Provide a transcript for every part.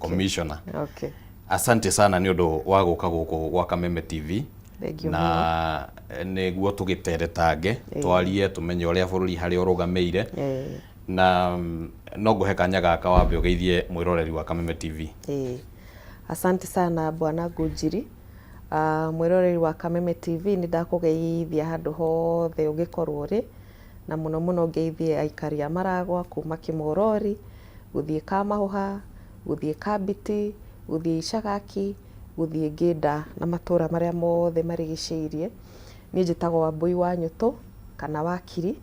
Commissioner. Asante sana nĩ ũndũ wa gũka gũkũ gwa Kameme TV. Thank you. Na nĩguo tũgĩteretange, twarie, tũmenye ũrĩa bũrũri harĩa ũrũgamĩire. Na no ngũhe kanya gaka wambe ũgeithie mwĩroreri wa Kameme TV. Asante sana, Bwana Ngũnjiri. Mwĩroreri wa Kameme TV, nĩ ndakũgeithia handũ hothe ũngĩkorwo ũrĩ, na mũno mũno ngeithie aikari a Maragwa kuma Kĩmorori gũthiĩ Kamahũha, gũthiĩ Kambiti, gũthiĩ Icagaki, gũthiĩ Ngĩnda na matũra marĩa mothe marigicĩirie. Niĩ njĩtagwo Wambui wa Nyũtũ kana Wakiri,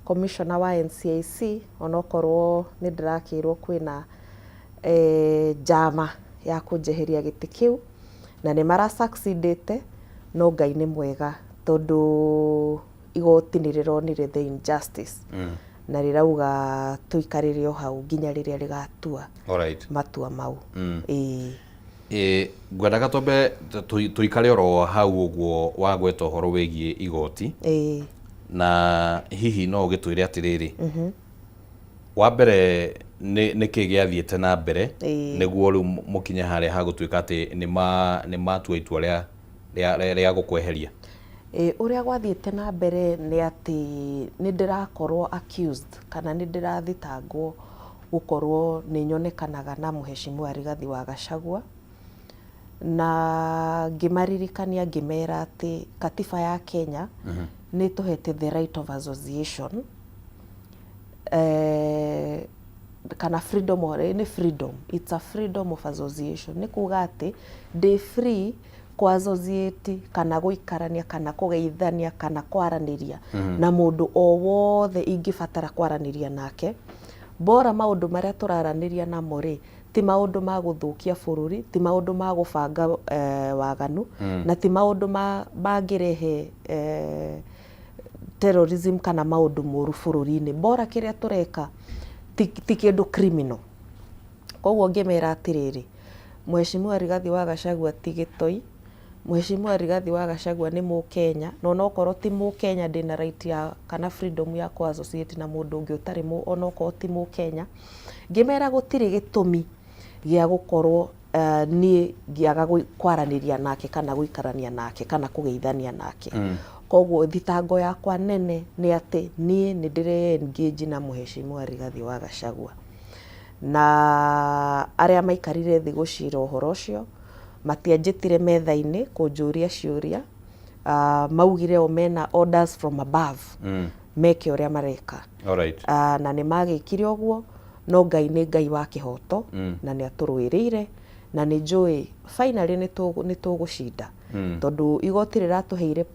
commissioner wa NCIC, onokorwo nĩ ndĩrakĩrwo kwĩna njama ya kũnjeheria gĩtĩ kĩu na nĩ mara succeedĩte, no Ngai nĩ mwega tondũ igoti nĩ rĩronire the injustice na rĩrauga tũikarĩre o hau nginya rĩrĩa rĩgatua matua mau. Ĩĩ. Ĩ, ngwendaga twambe tũikare oro hau ũguo wagweta ũhoro wĩgiĩ igoti. Na hihi no ũgĩtwĩre atĩrĩrĩ, wa mbere nĩ kĩ gĩathiĩte na mbere nĩguo rĩu mũkinye harĩa ha gũtuĩka atĩ nĩ matua itua rĩa gũkweheria? Ĩ, ũrĩa gwathiĩte na mbere nĩ atĩ nĩ ndĩrakorwo accused kana nĩ ndĩrathitangwo gũkorwo nĩ nyonekanaga na Mheshimiwa Rigathi wa Gachagua, na ngĩmaririkania ngĩmera atĩ katiba ya Kenya nĩ ĩtũhete the right of association, kana freedom, nĩ freedom, it's a freedom of association, nĩ kuga atĩ ndĩ free kũ associate kana gũikarania kana kũgeithania kana kwaranĩria na mũndũ o wothe ingĩbatara kwaranĩria nake, bora maũndũ marĩa tũraranĩria namo rĩ ti maũndũ ma gũthũkia bũrũri, ti maũndũ ma gũbanga waganu, na ti maũndũ mangĩrehe terrorism kana maũndũ moru bũrũri-inĩ, bora kĩrĩa tũreka ti kĩndũ criminal. Koguo ngĩmera atĩrĩrĩ, Mheshimiwa Rigathi wa Gachagua ti gĩtoi, Mheshimiwa Rigathi wa Gachagua nĩ Mũkenya, na onokorwo ti Mũkenya ndĩna right ya kana freedom ya kũ associate na mũndũ ũngĩ ũtarĩ onokorwo ti Mũkenya. Ngĩmera gũtirĩ gĩtũmi gĩa gũkorwo niĩ ngĩaga kwaranĩria nake kana gũikarania nake kana kũgeithania nake. Koguo thitango yakwa nene nĩ atĩ niĩ nĩ ndĩre engage na Mheshimiwa Rigathi wa Gachagua, na arĩa maikarire thĩ gũcira ũhoro ũcio matianjĩtire metha-inĩ kũnjũria ciũria, maugire o mena orders from above meke ũrĩa mareka. Na nĩ magĩkire ũguo, no Ngai nĩ Ngai wa kĩhoto na nĩ atũrũĩrĩire na nĩ njũĩ finally nĩ tũgũcinda tondũ igoti rĩratũheire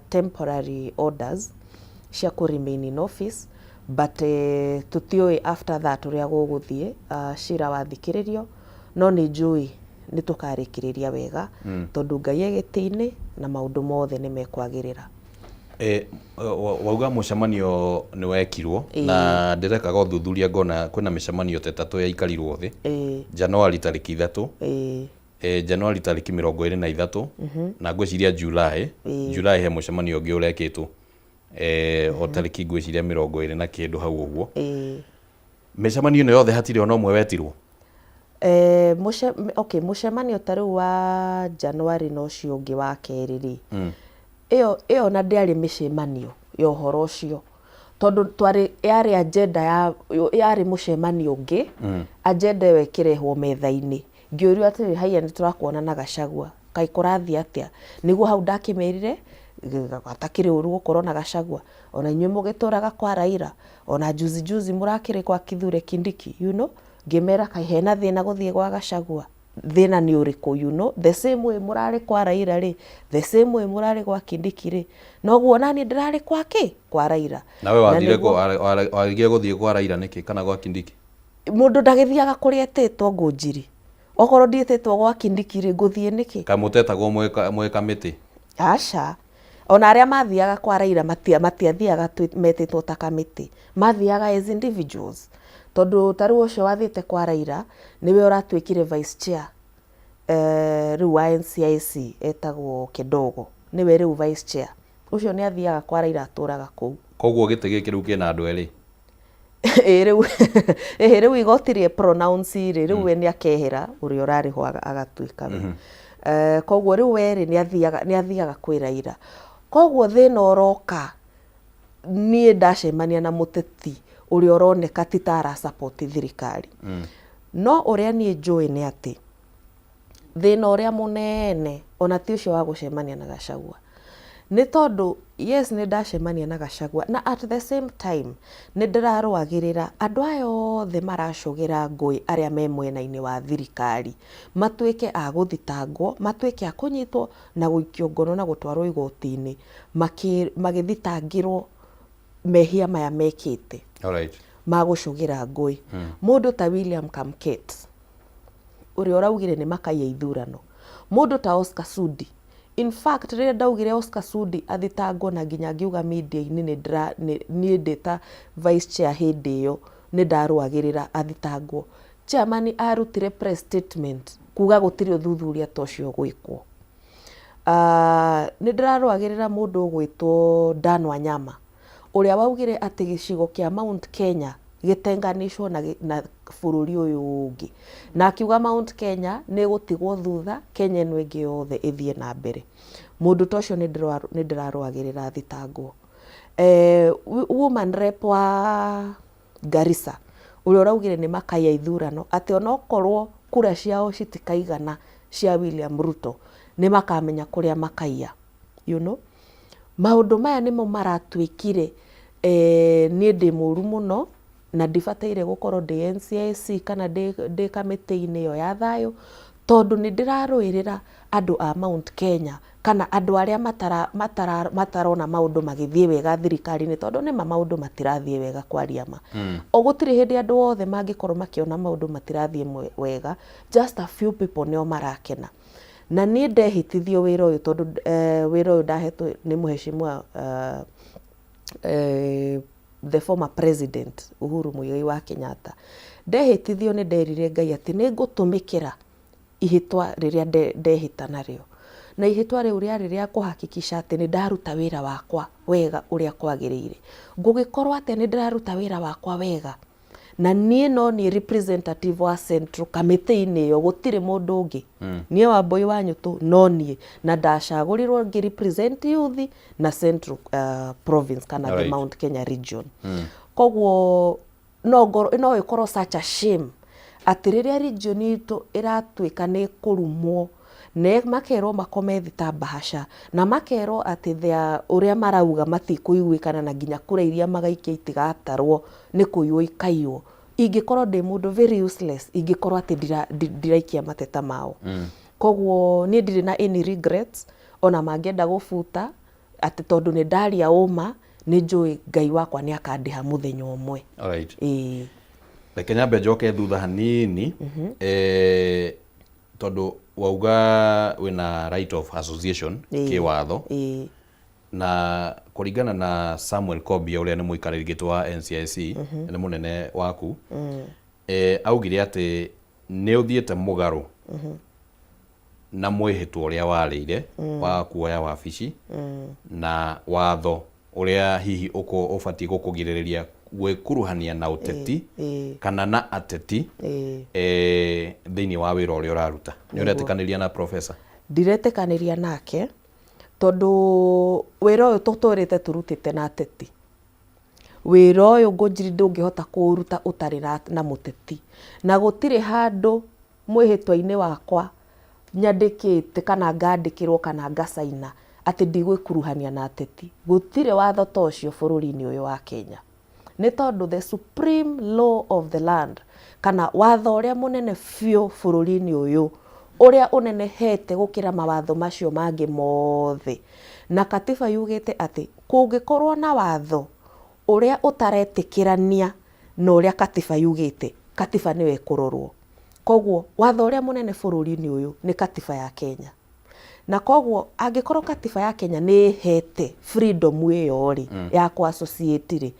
temporary orders cia kũ remain in office, but tũtiũĩ after that ũrĩa gũgũthiĩ, cira wathikĩrĩrio, no nĩ njũĩ nĩ tũkarĩkĩrĩria wega tondũ Ngai e gĩtĩ-inĩ na maũndũ mothe nĩ mekwagĩrĩra. E, wauga mũcemanio nĩ wekirwo na ndĩrekaga ũthuthuria ngona kwĩna mĩcemanio ta 3 yaikarirwo thĩ. Januari tarĩki 3, Januari tarĩki 23, na ngwĩciria July he mũcemanio ũngĩ ũrekĩtwo o tarĩki ngwĩciria 20 na kĩndũ hau ũguo. Mĩcemanio ĩno yothe hatirĩ ona ũmwe wetirwo? Okay, mũcemanio ta rĩu wa Januari na ũcio ũngĩ wa kerĩ rĩ, ĩyo na ndĩarĩ mĩcemanio ya ũhoro ũcio tondũ twarĩ yarĩ agenda ya yarĩ mũcemanio ũngĩ, agenda ĩyo ĩkĩrehwo metha-inĩ, ngĩũrio atĩrĩrĩ, "Haiya, nĩ tũrakuona na Gachagua, kaĩ kũrathiĩ atĩa?" Nĩguo hau ndakĩmerire hatakĩrĩ ũru gũkorwo na Gachagua, ona inyuĩ mũgĩtũraga kwa Raila, ona juzi juzi mũrakĩrĩ kwa Kithure Kindiki. Ngĩmera kaĩ hena thĩna gũthiĩ gwa Gachagua, thĩna nĩ ũrĩkũ? The same way mũrarĩ kwa Raila rĩ, the same way mũrarĩ gwa Kindiki rĩ, noguo naniĩ ndĩrarĩ kwa kĩ kwa Raila. Nawe wathire warigire gũthiĩ kwa Raila nĩkĩ kana gwa Kindiki? Mũndũ ndagĩthiaga kũrĩa etĩtwo, Ngũnjiri. Okorwo ndiĩtĩtwo gwa Kindiki rĩ, ngũthiĩ nĩkĩ? Kaĩ mũtetagwo mwĩ kamĩtĩ? Aca, ona arĩa mathiaga kwa Raila matiathiaga metĩtwo ta kamĩtĩ, mathiaga as individuals, tondũ ta rĩu ũcio wathiĩte kwa Raila nĩwe ũratuĩkire vice chair rĩu wa NCIC, etagwo Kedogo, nĩwe rĩu vice chair. Ũcio nĩ athiaga kwa Raila, atũraga kũu. Koguo gĩtĩ gĩkĩ rĩu kĩna andũ erĩ? Ĩ rĩu ĩ rĩu igoti rĩe pronounce rĩ, rĩu we nĩ akehera ũrĩa ũrarĩ ho agatuĩka we. Koguo rĩu we rĩ, nĩ athiaga kwĩ Raila. Koguo thĩna ũroka niĩ ndacemania na mũteti ũrĩa ũroneka ti ta ara support thirikari. No ũrĩa niĩ njũĩ nĩ atĩ thĩna ũrĩa mũnene ona ti ũcio wa gũcemania na Gachagua, nĩ tondũ yes nĩ ndacemania na Gachagua na at the same time nĩ ndĩrarũagĩrĩra andũ aya othe maracũgĩra ngũĩ arĩa me mwena-inĩ wa thirikari matuĩke a gũthitangwo, matuĩke a kũnyitwo na gũikio ngono na gũtwarwo igoti-inĩ magĩthitangĩrwo mehia maya mekĩte ma gũcũgĩra ngũĩ. Mũndũ ta William Kamket ũrĩa ũraugire nĩ makaiya ithurano, mũndũ ta Oscar Sudi, in fact rĩrĩa ndaugire Oscar Sudi athitangwo na nginya ngiuga media-inĩ niĩ ndĩ ta vice chair hĩndĩ ĩyo nĩ ndarũagĩrĩra athitangwo, chairman arutire press statement kuga gũtirĩ ũthuthuria ta ũcio ũgwĩkwo. Nĩ ndĩrarũagĩrĩra mũndũ ũgwĩtwo Dan Wanyama ũrĩa waugire atĩ gĩcigo kĩa Mount Kenya gĩtenganĩcwo na bũrũri ũyũ ũngĩ, na akiuga Mount Kenya nĩ ĩgũtigwo thutha, Kenya ĩno ĩngĩ yothe ĩthiĩ na mbere. Mũndũ ta ũcio nĩ ndĩrarũagĩrĩra athitangwo. Woman rep wa Garissa ũrĩa ũraugire nĩ makaiya ithurano atĩ onokorwo kura ciao citikaigana cia William Ruto nĩ makamenya kũrĩa makaiya, you know. Maũndũ maya nĩmo maratuĩkire niĩ ndĩ mũru mũno na ndibataire gũkorwo ndĩ NCIC kana ndĩ kamĩtĩ-inĩ ĩyo ya thayũ, tondũ nĩ ndĩrarũĩrĩra andũ a Mount Kenya kana andũ arĩa matarona maũndũ magĩthiĩ wega thirikari-inĩ, tondũ nĩma maũndũ matirathiĩ wega kwaria ma. O gũtirĩ hĩndĩ andũ othe mangĩkorwo makĩona maũndũ matirathiĩ wega, just a few people nĩo marakena. Na niĩ ndehĩtithio wĩra ũyũ tondũ wĩra ũyũ ndahetwo nĩ mheshimiwa the former president Uhuru Muigai wa Kenyatta. Ndehĩtithio nĩ nderire Ngai atĩ nĩ ngũtũmĩkĩra ihĩtwa rĩrĩa ndehĩta narĩo. Na ihĩtwa rĩu rĩarĩ rĩa kũhakikisha atĩ nĩ ndaruta wĩra wakwa wega ũrĩa kwagĩrĩire. Ngũgĩkorwo atĩa nĩ ndĩraruta wĩra wakwa wega na niĩ no niĩ representative wa Central kamĩtĩ-inĩ ĩyo, gũtirĩ mũndũ ũngĩ. Niĩ Wambui wa Nyũtũ no niĩ, na ndacagũrirwo ngĩ represent youth na Central province kana the Mount Kenya region. Koguo no ĩkorwo such a shame atĩ rĩrĩa region itũ ĩratuĩka nĩ ĩkũrumwo na makerwo makome thĩ ta bahasha na makerwo atĩ ũrĩa marauga matikũiguĩkana na nginya kura iria magaikia itigatarwo nĩ kũiywo ikaiywo. Ingĩkorwo ndĩ mũndũ very useless ingĩkorwo atĩ ndiraikia mateta mao. Koguo niĩ ndirĩ na any regrets ona mangĩenda gũbuta atĩ tondũ nĩ ndaria ũma nĩ njũĩ Ngai wakwa nĩ akandĩha mũthenya ũmwe. Ĩĩ. Reke nyambe njoke thutha hanini, tondũ wauga wĩna right of association kĩwatho, na kũringana na Samuel Kobia ũrĩa nĩ mũikarĩri gĩtĩ wa NCIC, nĩ mũnene waku, augire atĩ nĩ ũthiĩte mũgarũ na mwĩhĩtwa ũrĩa warĩire wa kuoya wabici na watho ũrĩa hihi ũbatiĩ gũkũgirĩrĩria gwĩkuruhania na ũteti kana na ateti thĩinĩ wa wĩra ũrĩa ũraruta. Nĩ ũretĩkanĩria na professor? Ndiretĩkanĩria nake tondũ wĩra ũyũ tũtũrĩte tũrutĩte na ateti. Wĩra ũyũ ngũnjiri ndũngĩhota kũũruta ũtarĩ na mũteti. Na gũtirĩ handũ mwĩhĩtwa-inĩ wakwa nyandĩkĩte kana ngandĩkĩrwo kana ngacaina atĩ ndigwĩkuruhania na ateti. Gũtirĩ watho ta ũcio bũrũri-inĩ ũyũ wa Kenya. Nĩ tondũ the supreme law of the land kana watho ũrĩa mũnene biũ bũrũri-inĩ ũyũ ũrĩa ũnenehete gũkĩra mawatho macio mangĩ mothe. Na katiba yugĩte atĩ kũngĩkorwo na watho ũrĩa ũtaretĩkĩrania na ũrĩa katiba yugĩte, katiba nĩyo ĩkũrorwo. Koguo watho ũrĩa mũnene bũrũri-inĩ ũyũ nĩ katiba ya Kenya. Na koguo angĩkorwo katiba ya Kenya nĩ ĩhete freedom ĩyo rĩ, ya kũ associate rĩ,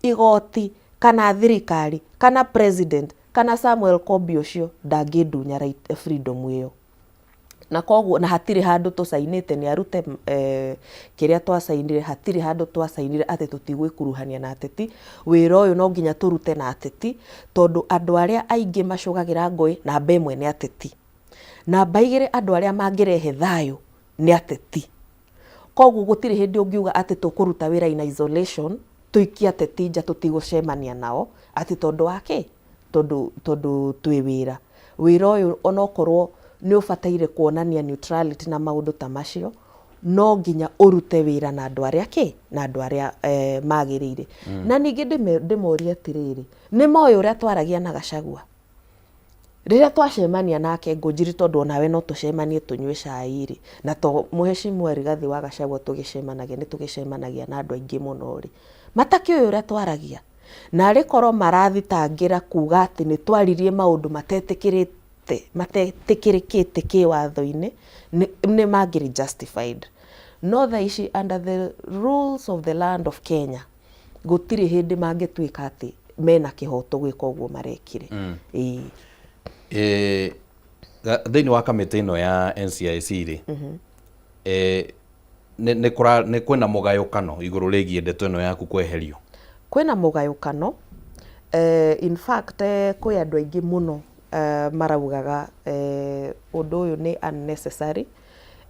igoti kana thirikari kana president kana Samuel Kombi ũcio ndangĩndunya right freedom ĩyo. Na koguo na hatirĩ handũ tũcainĩte nĩ arute eh, kĩrĩa twacainire, hatirĩ handũ twacainire atĩ tũtigwĩkuruhania na ateti. Wĩra ũyũ no nginya tũrute na ateti, tondũ andũ arĩa aingĩ macũgagĩra ngũĩ namba ĩmwe nĩ ateti, namba igĩrĩ andũ arĩa mangĩrehe thayũ nĩ ateti. Koguo gũtirĩ hĩndĩ ũngiuga atĩ tũkũruta wĩra in isolation, tũikie ateti nja tũtigũcemania nao, atĩ tondũ wa kĩ? Tondũ tondũ twĩ wĩra. Wĩra ũyũ onokorwo nĩ ũbataire kuonania neutrality na maũndũ ta macio, no nginya ũrute wĩra na andũ arĩa kĩ? Na andũ arĩa eh, magĩrĩire. Na ningĩ ndĩmorie atĩrĩrĩ, nĩ moĩ ũrĩa twaragia na Gachagua? Rĩrĩa twacemania nake Ngũnjiri tondũ onawe no tũcemanie tũnyue cai rĩ, na to Mheshimiwa Rigathĩ wa Gachagua tũgĩcemanagia, nĩ tũgĩcemanagia na andũ aingĩ mũno rĩ, matakĩũĩ ũrĩa twaragia? Narĩ korwo marathitangĩra kuga atĩ nĩ twaririe maũndũ matetĩkĩrĩte, matetĩkĩrĩkĩte kĩwatho-inĩ, nĩ mangĩrĩ justified. No thaa ici under the rules of the land of Kenya, gũtirĩ hĩndĩ mangĩtuĩka atĩ mena kĩhoto gwĩka ũguo marekire. Ĩĩ. Eh, thĩinĩ wa kamĩtĩ ĩno ya NCIC rĩ, eh, nĩ nĩ kũra- nĩ kwĩna mũgayũkano igũrũ rĩgiĩ ndeto ĩno yaku kweherio? Kwĩna mũgayũkano, eh, in fact eh, kwĩ andũ aingĩ mũno eh, maraugaga eh, ũndũ ũyũ nĩ unnecessary.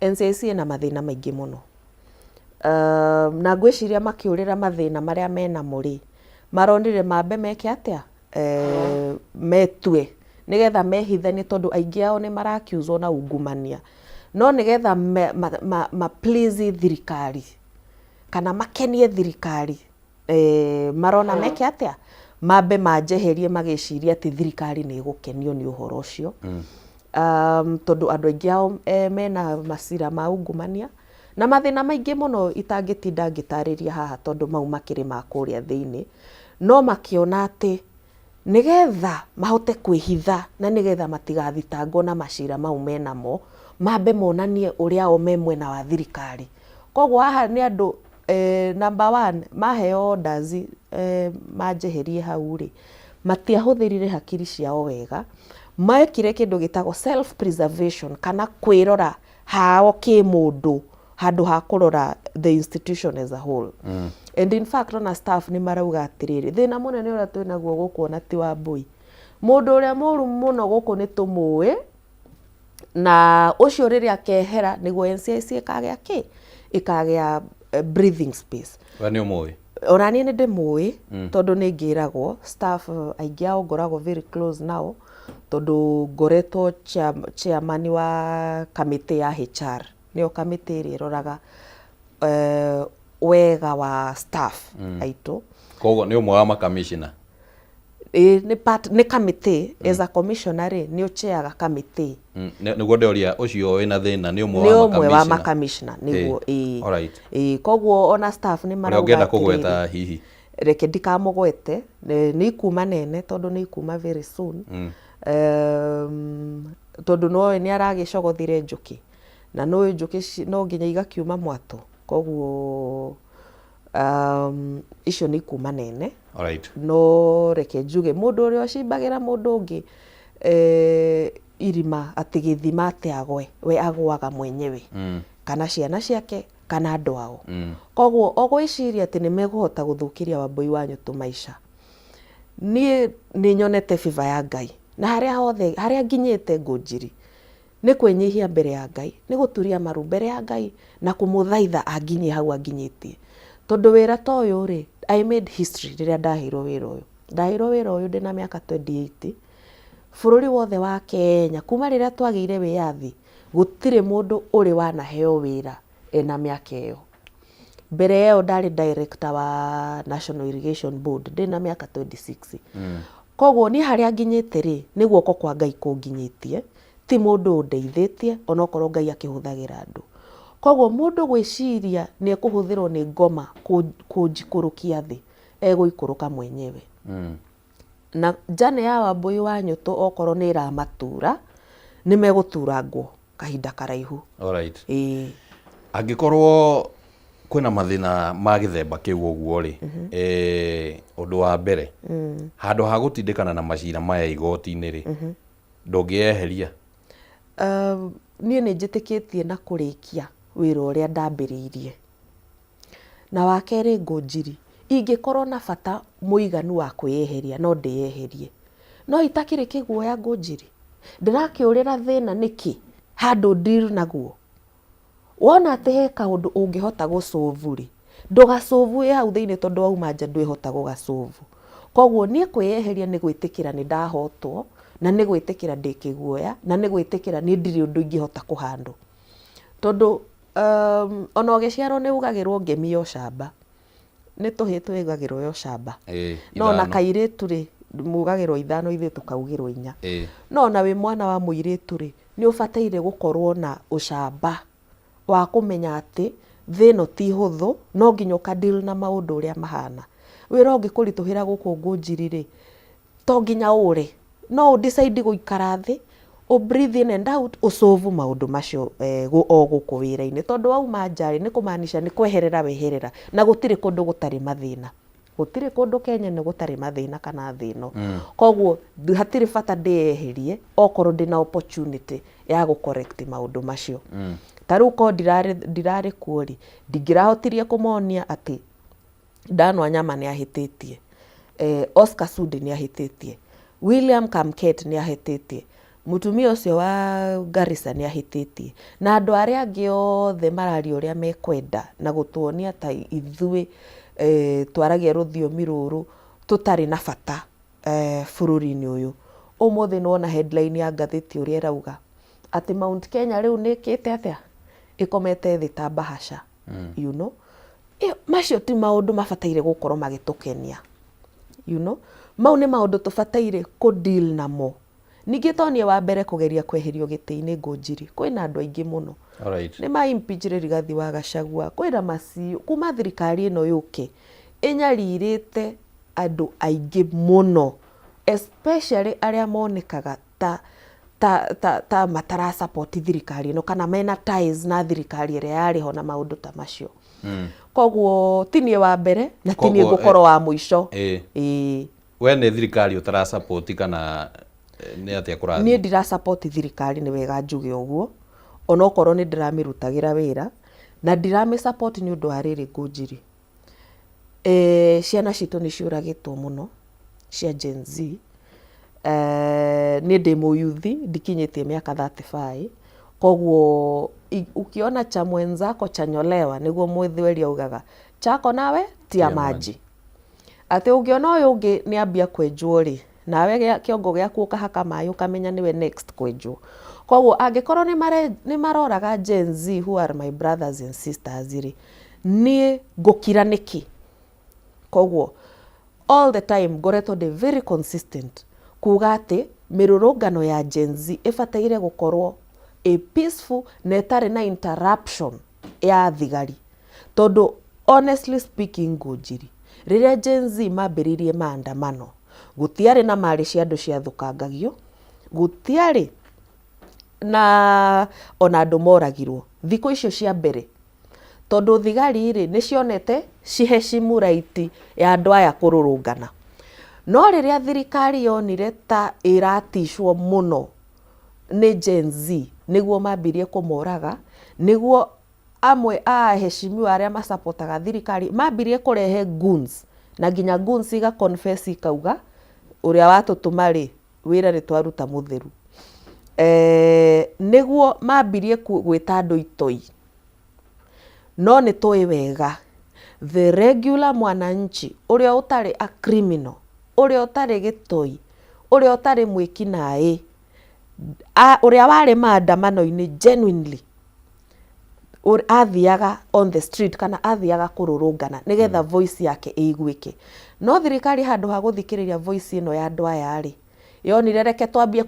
NCIC ĩna mathĩna maingĩ mũno. Na ngwĩciria makĩũrĩra mathĩna marĩa menamo rĩ, maronire mambe meke atĩa? Metue nĩgetha mehithanie tondũ aingĩ ao nĩ mara accuse wo na ungumania. No nĩgetha ma please thirikari kana makenie thirikari, marona meke atĩa? Mambe manjeherie magĩciria atĩ thirikari nĩ ĩgũkenio nĩ ũhoro ũcio. Tondũ andũ aingĩ ao mena macira ma ungumania na mathĩna maingĩ mũno itangĩtinda ngĩtarĩria haha tondũ mau makĩrĩ ma kũrĩa thĩinĩ. No makĩona atĩ nĩgetha mahote kwĩhitha na nĩgetha matigathitangwo na macira mau menamo, mambe monanie ũrĩa o me mwena wa thirikari. Koguo haha nĩ andũ number one maheo orders manjeherie hau rĩ, matiahũthĩrire hakiri ciao wega, mekire kĩndũ gĩtagwo self preservation kana kwĩrora hao kĩmũndũ handũ ha kũrora the institution as a whole. And in fact ona staff nĩ marauga atĩrĩrĩ, thĩna mũnene ũrĩa twĩnaguo gũkũ ona ti Wambũi, mũndũ ũrĩa mũru mũno gũkũ nĩ tũmũĩ, na ũcio rĩrĩa akehera nĩguo NCIC ĩkagĩa kĩ? Ĩkagĩa breathing space. We nĩ ũmũĩ? Ona niĩ nĩ ndĩmũĩ, tondũ nĩ ngĩragwo staff aingĩ ao ngoragwo very close nao, tondũ ngoretwo chairman wa kamĩtĩ ya HR, nĩyo kamĩtĩ ĩrĩa ĩroraga wega wa staff aitũ. Koguo nĩ ũmwe wa makamishina? Ĩĩ, nĩ part, nĩ kamĩtĩ. As a commissioner rĩ, nĩ ũchairaga kamĩtĩ. Nĩguo ndoria, ũcio wĩna thĩna nĩ ũmwe nĩ wa ũmwe wa makamishina? Makamishina nĩguo, ĩĩ. Ĩĩ, koguo ona staff nĩ ũrĩa marauga ũngĩenda atĩrĩrĩ, kũgweta hihi? Reke ndikamũgwete, nĩ ikuma nene tondũ nĩ ikuma very soon. Tondũ nĩwoĩ nĩ aragĩcogothire njũkĩ na nĩũĩ njũkĩ no nginya igakiuma mwatũ, koguo icio nĩ ikuma nene. No reke njuge mũndũ ũrĩa ũcimbagĩra mũndũ ũngĩ irima atĩ gĩthima atĩ agwe, we agũaga mwenyewe kana ciana ciake kana andũ ao. Koguo o gwĩciria atĩ nĩ mekũhota gũthũkĩria Wambũi wa Nyũtũ maica, niĩ nĩ nyonete favor ya Ngai na harĩa hothe harĩa nginyĩte Ngũnjiri nĩ kwĩnyihia mbere ya Ngai, nĩ gũturia maru mbere ya Ngai na kũmũthaitha anginyie hau anginyĩtie. Tondũ wĩra ta ũyũ rĩ, I made history rĩrĩa ndaheirwo wĩra ũyũ. Ndaheirwo wĩra ũyũ ndĩna mĩaka 28. Bũrũri wothe wa Kenya kuma rĩrĩa twagĩire wĩyathi, gũtirĩ mũndũ ũrĩ wanaheo wĩra ena mĩaka ĩyo. Mbere ĩyo ndarĩ director wa National Irrigation Board ndĩna mĩaka 26. Koguo niĩ harĩa nginyĩte rĩ, nĩ guoko kwa Ngai kũnginyĩtie, ti mũndũ ũndeithĩtie onokorwo Ngai akĩhũthagĩra andũ. Koguo mũndũ gwĩciria nĩ ekũhũthĩrwo nĩ ngoma kũnjikũrũkia thĩ, egũikũrũka mwenyewe. Na journey ya Wambũi wa Nyũtũ okorwo nĩ ĩramatura, nĩ megũturangwo kahinda karaihu. Ĩĩ. Angĩkorwo kwĩna mathĩna ma gĩthemba kĩu ũguo rĩ, ũndũ wa mbere, handũ ha gũtindĩkana na macira maya igoti-inĩ rĩ, ndũngĩyeheria? Niĩ nĩ njĩtĩkĩtie na kũrĩkia wĩra ũrĩa ndambĩrĩirie. Na wa kerĩ Ngũnjiri, ingĩkorwo na bata mũiganu wa kwĩyeheria no ndĩyeherie. No itakĩrĩ kĩguoya Ngũnjiri? Ndĩrakĩũrĩra thĩna nĩkĩ handũ deal naguo? Wona atĩ he kaũndũ ũngĩhota gũ solve rĩ, ndũga solve wĩ hau thĩinĩ tondũ wauma nja ndwĩhota gũga solve. Koguo niĩ kwĩyeheria nĩ gwĩtĩkĩra nĩ ndahotwo, na nĩ gwĩtĩkĩra ndĩ kĩguoya, na nĩ gwĩtĩkĩra niĩ ndirĩ ũndũ ingĩhota kũ handle. Tondũ ona ũgĩciarwo nĩ ugagĩrwo ngemi ya ũcamba. Nĩ tũhĩĩ twĩgagĩrwo ya ũcamba. No ona Ithano. kairĩtu rĩ, mugagĩrwo ithano ithuĩ tũkaugĩrwo inya. No ona wĩ mwana wa mũirĩtu rĩ, nĩ ũbataire gũkorwo na ũcamba wa kũmenya atĩ thĩ ĩno ti hũthũ, no nginya ũka deal na maũndũ ũrĩa mahana. Wĩra ũngĩkũritũhĩra gũkũ Ngũnjiri rĩ, to nginya ũre, no ũ decide gũikara thĩ, ũ breathe in and out, ũ solve maũndũ macio o gũkũ wĩra-inĩ. Tondũ wauma nja rĩ, nĩ kũ maanisha nĩ kweherera weherera, na gũtirĩ kũndũ gũtarĩ mathĩna. Gũtirĩ kũndũ Kenya ĩno gũtarĩ mathĩna kana thĩ ĩno. Koguo hatirĩ bata ndĩyeherie okorwo ndĩna opportunity ya gũ correct maũndũ macio. Ta rĩu korwo ndirarĩ kuo rĩ, ndingĩrahotirie kũmonia atĩ Dan Wanyama nĩ ahĩtĩtie, Oscar Sudi nĩ ahĩtĩtie, William Kamket nĩ ahĩtĩtie, mũtumia ũcio wa Garissa nĩ ahĩtĩtie, na andũ arĩa angĩ othe mararia ũrĩa mekwenda na gũtuonia ta ithuĩ twaragia rũthiomi rũrũ tũtarĩ na bata bũrũri-inĩ ũyũ. Ũmũthĩ nĩ wona headline ya ngathĩti ũrĩa ĩrauga atĩ Mount Kenya rĩu nĩ ĩkĩte atĩa? Ĩkomete thĩ ta mbahaca. You know? Ĩyo, macio ti maũndũ mabataire gũkorwo magĩtũkenia. You know? Mau nĩ maũndũ tũbataire kũ deal namo. Ningĩ to niĩ wa mbere kũgeria kweherio gĩtĩ-inĩ Ngũnjiri, kwĩna andũ aingĩ mũno. Nĩ ma impeach Rigathi wa Gachagua, kwĩna ma CEO, kuma thirikari ĩno yũke, ĩnyarirĩte andũ aingĩ mũno, especially arĩa monekaga ta ta ta ta matara support thirikari ĩno kana mena ties na thirikari ĩrĩa yarĩ ho na maũndũ ta macio. Koguo ti niĩ wa mbere na ti niĩ Koguo, ngũkorwo wa mũico. Ĩĩ. We nĩ thirikari ũtara support kana nĩ atĩa kũrathiĩ? Niĩ ndira support thirikari nĩ wega njuge ũguo, onokorwo nĩ ndĩramĩrutagĩra wĩra, na ndiramĩ support nĩ ũndũ wa rĩrĩ Ngũnjiri. Ciana citũ nĩ ciũragĩtwo mũno cia Gen Z. Niĩ ndĩ mũyuthi ndikinyĩtie mĩaka 35, koguo ukiona cha mwenzako chanyolewa nĩguo mũthweri augaga, chako nawe tia maji. Atĩ ũngĩona ũyũ ũngĩ nĩ ambia kwenjwo rĩ, nawe kĩongo gĩaku ũkahaka maĩ ũkamenya nĩwe next kwenjwo. Koguo angĩkorwo nĩ maroraga Gen Z who are my brothers and sisters rĩ, niĩ ngũkira nĩkĩ? Koguo all the time ngoretwo ndĩ very consistent kuga atĩ mĩrũrũngano ya Gen Z ĩbataire gũkorwo ĩ peaceful na ĩtarĩ na interruption ya thigari. Tondũ honestly speaking Ngũnjiri, rĩrĩa Gen Z mambĩrĩirie maandamano, gũtiarĩ na marĩ cia andũ ciathũkangagio, gũtiarĩ na ona andũ moragirwo thikũ icio cia mbere. Tondũ thigari rĩ, nĩ cionete cihecimu right ya andũ aya kũrũrũngana. No rĩrĩa thirikari yonire ta ĩraticwo mũno nĩ Gen Z, nĩguo mambirie kũmoraga, nĩguo amwe a aheshimiwa arĩa macapotaga thirikari mambirie kũrehe goons, na nginya goons iga confess ikauga ũrĩa watũtũma rĩ, wĩra nĩ twaruta mũtheru. Nĩguo mambirie gwĩta andũ itoi. No nĩ tũĩ wega the regular mwananchi ũrĩa ũtarĩ a criminal, ũrĩa ũtarĩ gĩtoi, ũrĩa ũtarĩ mwĩkinaĩ, ũrĩa warĩ maandamano-inĩ genuinely, athiaga on the street kana athiaga kũrũrũngana nĩgetha voice yake ĩiguĩke. No thirikari handũ ha gũthikĩrĩria voice ĩno ya andũ aya rĩ, yonire reke twambie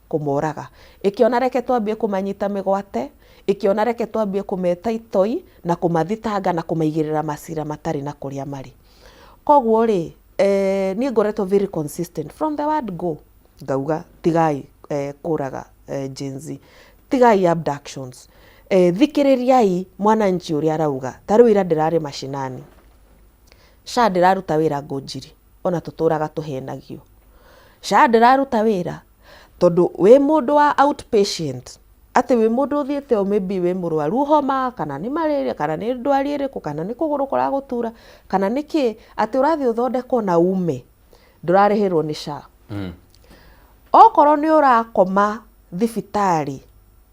kũmoraga. Ĩkĩona reke twambie kũmanyita mĩgwate, ĩkĩona reke twambie kũmeta itoi na kũmathitanga na kũmaigĩrĩra macira matarĩ na kũrĩa marĩ. Koguo rĩ, niĩ ngoretwo very consistent from the word go, ngauga tigai kũraga Gen Z, tigai abductions, thikĩrĩriai mwananchi ũrĩa arauga. Ta rĩu ira ndĩrarĩ mashinani, SHA ndĩraruta wĩra Ngũnjiri, ona tũtũraga tũhenagio. SHA ndĩraruta wĩra, Tondũ wĩ mũndũ wa outpatient, atĩ wĩ mũndũ ũthiĩte o maybe wĩ mũrwaru homa, kana nĩ malaria, kana nĩ ndwari ĩrĩkũ, kana nĩ kũgũrũ kũragũtura, kana nĩ kĩ, atĩ ũrathiĩ ũthondekwo na ume, ndũrarĩhĩrwo nĩ SHA. Okorwo nĩ ũrakoma thibitarĩ,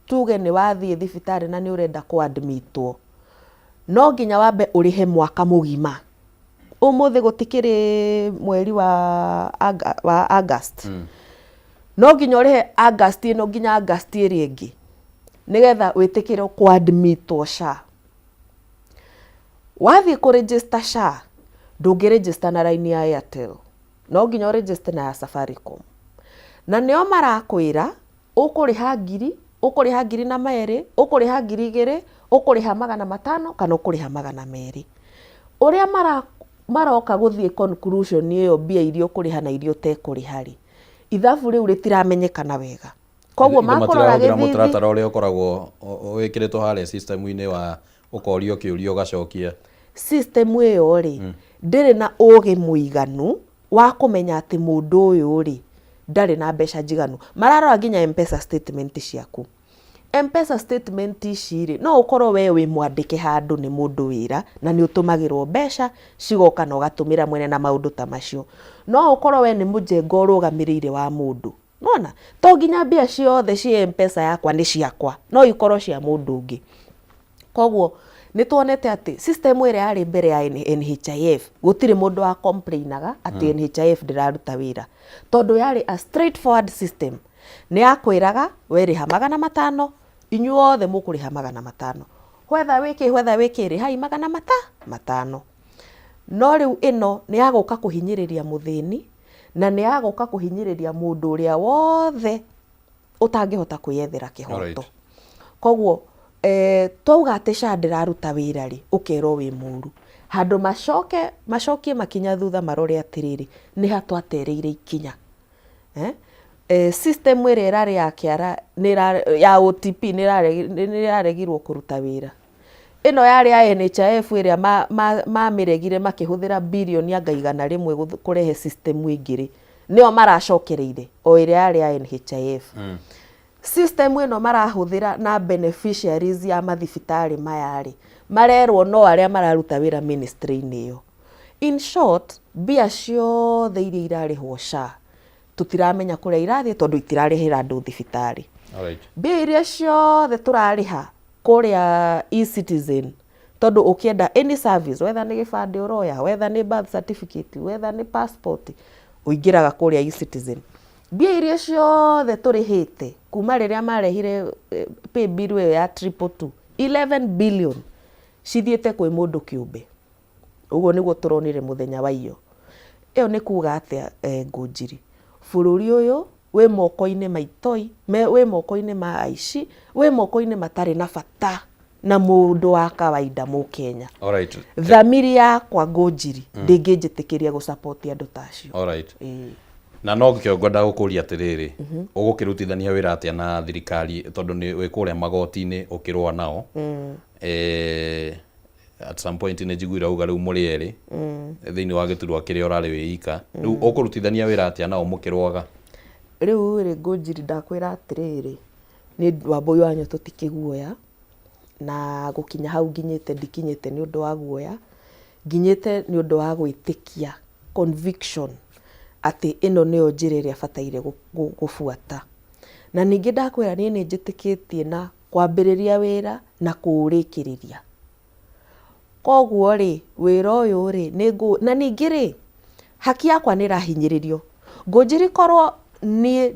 tuge nĩ wathiĩ thibitarĩ na nĩ ũrenda kũ admit wo, no nginya wambe ũrĩhe mwaka mũgima. Ũmũthĩ gũtikĩrĩ mweri wa, wa August. No nginya ũrĩhe August ĩno nginya August ĩrĩa ĩngĩ nĩgetha wĩtĩkĩrwo kũ admit wo SHA. Wathiĩ kũ register SHA, ndũngĩ register na raini ya Airtel, no nginya ũ register na ya Safaricom. Na nĩo marakwĩra ũkũrĩha ngiri, ũkũrĩha 2,000, ũkũrĩha 2,000, ũkũrĩha 500 kana ũkũrĩha 200. Ũrĩa mara, maroka gũthiĩ conclusion ĩyo mbia iria ũkũrĩha na iria ũtekũrĩha rĩ, ithabu rĩu rĩtiramenyekana wega. Koguo makũrora matirahũthĩra gĩthithi. Mũtaratara ũrĩa ũkoragwo wĩkĩrĩtwo harĩa system-inĩ wa ũkorio kĩũria ũgacokia. System ĩyo rĩ, ndĩrĩ na ũgĩ mũiganu wa kũmenya atĩ mũndũ ũyũ rĩ, ndarĩ na mbeca njiganu. Mararora nginya M-Pesa statement ciaku. M-Pesa statement ici rĩ, no ũkorwo we wĩ mwandĩke handũ nĩ mũndũ wĩra na nĩ ũtũmagĩrwo mbeca cigoka na ũgatũmĩra mwene na maũndũ ta macio. No ũkorwo we nĩ mũjengo ũrũgamĩrĩire wa mũndũ. Nĩwona? To nginya mbia ciothe ciĩ M-Pesa yakwa nĩ ciakwa, no ikorwo cia mũndũ ũngĩ. Koguo nĩ tuonete atĩ system ĩrĩa yarĩ mbere ya NHIF, gũtirĩ mũndũ wa complainaga atĩ NHIF ndĩraruta wĩra, tondũ yarĩ a straightforward system. Nĩ yakwĩraga we rĩha 500, inyuothe mũkũrĩha 500. Whether wĩkĩ, whether wĩkĩ, rĩhai magana matano. No rĩu ĩno nĩ ya gũka kũhinyĩrĩria mũthĩni, na nĩ ya gũka kũhinyĩrĩria mũndũ ũrĩa wothe ũtangĩhota kwĩyethera kĩhoto. Koguo twauga atĩ SHA ndĩraruta wĩra rĩ, ũkerwo wĩ mũru. Handũ macoke macokie makinya thutha marore atĩrĩrĩ, nĩ ha twatereire ikinya. Eh? System ĩrĩa ĩrarĩ ya kĩara ya OTP nĩ ĩraregirwo kũruta wĩra. Ĩno yarĩ ya NHIF ĩrĩa mamĩregire makĩhũthĩra birioni anga 100 kũrehe system ĩngĩ rĩ, nĩyo maracokereire o ĩrĩa yarĩ ya NHIF. System ĩno marahũthĩra na beneficiaries ya mathibitarĩ maya rĩ, marerwo no arĩa mararuta wĩra ministry-inĩ ĩyo. In short, mbia ciothe iria irarĩhwo SHA tũtiramenya kũrĩa irathiĩ tondũ itirarĩhĩra andũ thibitarĩ. Mbia iria ciothe tũrarĩha kũrĩa eCitizen, tondũ ũkĩenda any service, whether nĩ gĩbandĩ ũroya, whether nĩ birth certificate, whether nĩ passport, ũingĩraga kũrĩa eCitizen. Mbia iria ciothe tũrĩhĩte kuma rĩrĩa marehire pay bill ĩyo ya 222, 11 billion cithiĩte kwĩ mũndũ kĩũmbe. Ũguo nĩguo tũronire mũthenya wa iyo. Ĩyo nĩ kuga atĩa, Ngũnjiri? Bũrũri ũyũ wĩ moko-inĩ ma itoi, wĩ moko-inĩ ma aici, wĩ moko-inĩ matarĩ na bata na mũndũ wa kawaida Mũkenya. Thamiri yakwa, Ngũnjiri, ndĩngĩnjĩtĩkĩria gũ support andũ ta acio. Ĩĩ. Na no kĩo ngwenda gũkũria atĩrĩrĩ, ũgũkĩrutithania wĩra atĩa na thirikari, tondũ nĩ wĩ kũrĩa magoti-inĩ ũkĩrũa nao? At some point nĩ njiguire auga rĩu mũrĩ erĩ thĩinĩ wa gĩturwa kĩrĩa ũrarĩ wĩ ika. Rĩu ũkũrutithania wĩra atĩa nao mũkĩrũaga? Rĩu rĩ, Ngũnjiri, ndakwĩra atĩrĩrĩ, nĩ Wambũi wa Nyoto ti kĩguoya, na gũkinya hau nginyĩte ndikinyĩte nĩ ũndũ wa guoya, nginyĩte nĩ ũndũ wa gwĩtĩkia, conviction atĩ ĩno nĩyo njĩra ĩrĩa bataire gũbuata. Na ningĩ ndakwĩra niĩ nĩ njĩtĩkĩtie na kwambĩrĩria wĩra na kũũrĩkĩrĩria. Koguo rĩ, wĩra ũyũ rĩ, nĩ ngũ, na ningĩ rĩ, haki yakwa nĩ ĩrahinyĩrĩrio. Ngũnjiri, korwo niĩ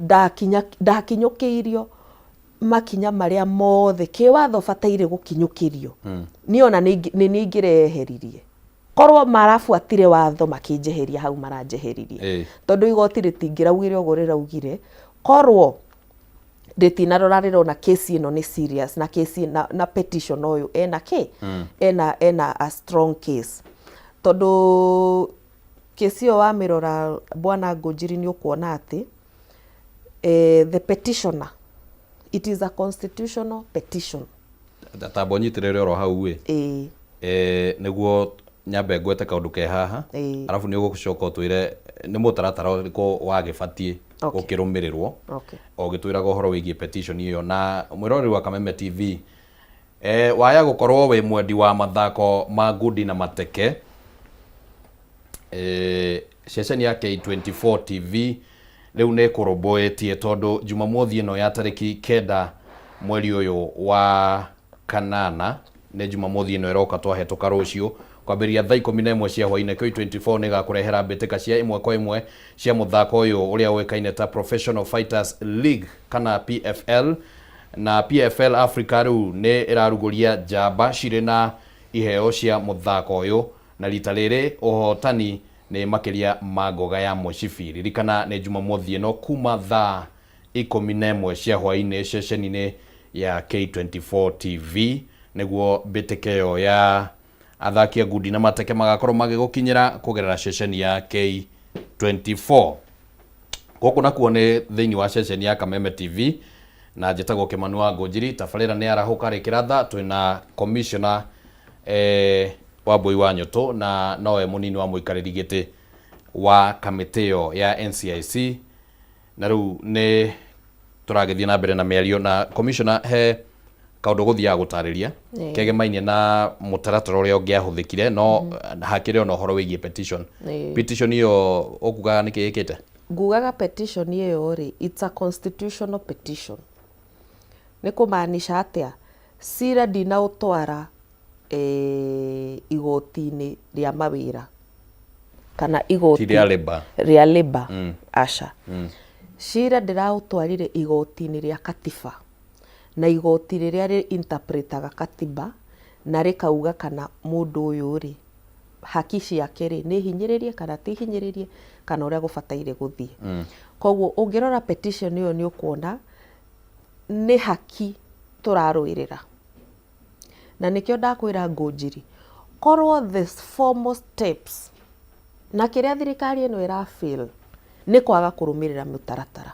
ndakinyũkĩirio makinya marĩa mothe kĩwatho bataire gũkinyũkĩrio, niĩ ona nĩ niĩ ingĩreheririe. Korwo marabuatire watho makĩnjeheria hau maranjeheririe, tondũ igoti rĩtingĩraugire ũguo rĩraugire, korwo rĩtinarora rĩrona kesi ĩno nĩ serious na kesi na petition ũyũ ena kĩ ena a strong case, tondũ kesi ĩyo wamĩrora, bwana Ngũnjiri, nĩ ũkuona atĩ the petitioner, it is a constitutional petition. Tamba ũnyitĩrĩre oro hau ĩ. Ĩĩ. Nĩguo nyambe ngwete kaũndũ ke haha, arabu nĩ ũgũcoka ũtwĩre. Nĩ mũtaratara ũrĩkũ wagĩbatiĩ gũkĩrũmĩrĩrwo ũgĩtwĩraga ũhoro wĩgiĩ petition ĩyo. Na mwĩroreri wa Kameme TV, waya gũkorwo wĩ mwendi wa mathako ma ngundi na mateke, ceceni ya K24 TV rĩu nĩ ĩkũrũmbũĩtie, tondũ Jumamothi ĩno ya tarĩki 9 mweri ũyũ wa kanana, nĩ Jumamothi ĩno ĩroka twahĩtũka rũciũ, kwambĩrĩria thaa 11 cia hwainĩ, K24 nĩ ĩgakũrehera mbĩtĩka cia ĩmwe kwa ĩmwe cia mũthako ũyũ ũrĩa ũĩkaine ta Professional Fighters League kana PFL. Na PFL Africa rĩu nĩ ĩrarugũria njamba cirĩ na iheo cia mũthako ũyũ, na rita rĩrĩ ũhotani nĩ makĩria ma ngoga ya mũcibi. Ririkana nĩ Jumamothi ĩno kuma thaa 11 cia hwainĩ ceceni-inĩ ya K24 TV nĩguo mbĩtĩka ĩyo ya athaki a ngundi na mateke magakorwo magĩgũkinyĩra kũgerera ceceni ya K24. Gũkũ nakuo nĩ thĩinĩ wa ceceni ya Kameme TV na njĩtagwo Kĩmani wa Ngũnjiri. Tabarĩra nĩ arahũka rĩkĩratha, twĩna commissioner Wambui wa Nyũtũ na nowe mũnini wa mũikarĩri gĩtĩ wa kamĩtĩ ĩyo ya NCIC, na rĩu nĩ tũragĩthiĩ na mbere na mĩario na commissioner. He kaũndũ gũthiaga gũtarĩria kegemainie na mũtaratara ũrĩa ũngĩahũthĩkire, no hakĩrĩ ona ũhoro wĩgiĩ petition. Petition ĩyo ũkugaga nĩkĩ ĩkĩte? Ngugaga petition ĩyo rĩ, it's a constitutional petition. Nĩ kũmaanisha atĩa? Cira ndinaũtwara igoti-inĩ rĩa mawĩra kana ti igoti rĩa labour. Rĩa labour, aca. Cira ndĩraũtwarire igoti-inĩ rĩa katiba, na igoti rĩrĩa rĩ interpretaga katiba na rĩkauga kana mũndũ ũyũ rĩ, haki ciake rĩ, nĩ hinyĩrĩrie kana ti hinyĩrĩrie, kana ũrĩa gũbataire gũthiĩ. Koguo ũngĩrora petition ĩyo nĩ ũkuona nĩ haki tũrarũĩrĩra, na nĩkĩo ndakwĩra Ngũnjiri, korwo the formal steps na kĩrĩa thirikari ĩno ĩra fail nĩ kwaga kũrũmĩrĩra mũtaratara.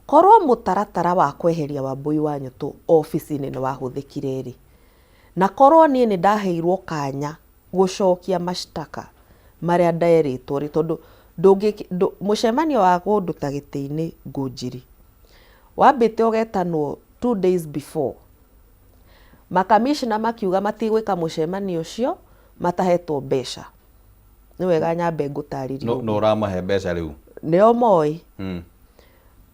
Korwo mũtaratara wa kweheria Wambui wa Nyũtũ obici-inĩ nĩ wahũthĩkire rĩ, na korwo niĩ nĩ ndaheirwo kanya gũcokia mashtaka marĩa nderĩtwo rĩ, tondũ ndũngĩ mũcemanio wa kũnduta gĩtĩ-inĩ, Ngũnjiri, wambĩte ũgetanwo 2 days before. Makamishna makiuga matigwĩka mũcemanio ũcio matahetwo mbeca. Nĩ wega nyambe ngũtarĩrie. No ũguo. Ũramahe mbeca rĩu? Nĩo moĩ.